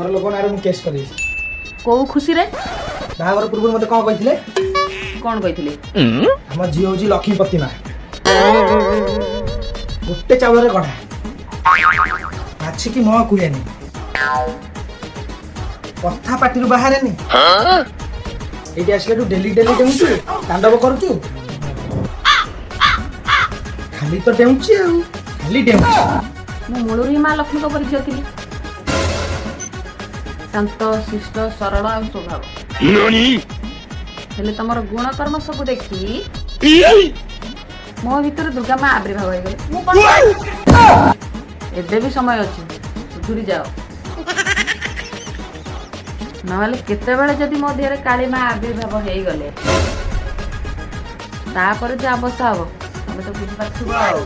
ଘର ଲୋକ ନାଁରେ ମୁଁ କେସ୍ କରିବି। କୋଉ ଖୁସିରେ? ବାହାଘର ପୂର୍ବରୁ ମତେ କଣ କହିଥିଲେ? କଣ କହିଥିଲେ? ଆମ ଝିଅ ହଉଛି ଲକ୍ଷ୍ମୀ ପ୍ରତିମା, ଗୋଟେ ଚାଉଳରେ ଗଢ଼ା, ବାଛିକି ମ କୁହେନି, କଥା ପାଟିରୁ ବାହାରେନି। ଏଇଠି ଆସିଲାଠୁ ଡେଲି ଡେଲି ଡେଉଁଛୁ, ତାଣ୍ଡବ କରୁଛୁ। ଖାଲି ତ ଡେଉଁଛି ଆଉ ଖାଲି ଡେଉଁଛି। ମୁଁ ମୂଳରୁ ହିଁ ମା ଲକ୍ଷ୍ମୀଙ୍କ ପରି ଝିଅ ଥିଲି, ଶାନ୍ତ, ଶିଷ୍ଟ, ସରଳ ଆଉ ସ୍ୱଭାବ। ହେଲେ ତମର ଗୁଣ କର୍ମ ସବୁ ଦେଖି ମୋ ଭିତରେ ଦୁର୍ଗା ମା ଆବିର୍ଭାବ ହେଇଗଲେ। ମୁଁ କଣ କରିବି? ଏବେ ବି ସମୟ ଅଛି, ସୁଧୁରି ଯାଅ। ନହେଲେ କେତେବେଳେ ଯଦି ମୋ ଦେହରେ କାଳୀ ମା ଆବିର୍ଭାବ ହେଇଗଲେ, ତାପରେ ଯେ ଅବସ୍ଥା ହବ, ତମେ ତ ବୁଝିପାରୁଥିବ ଆଉ।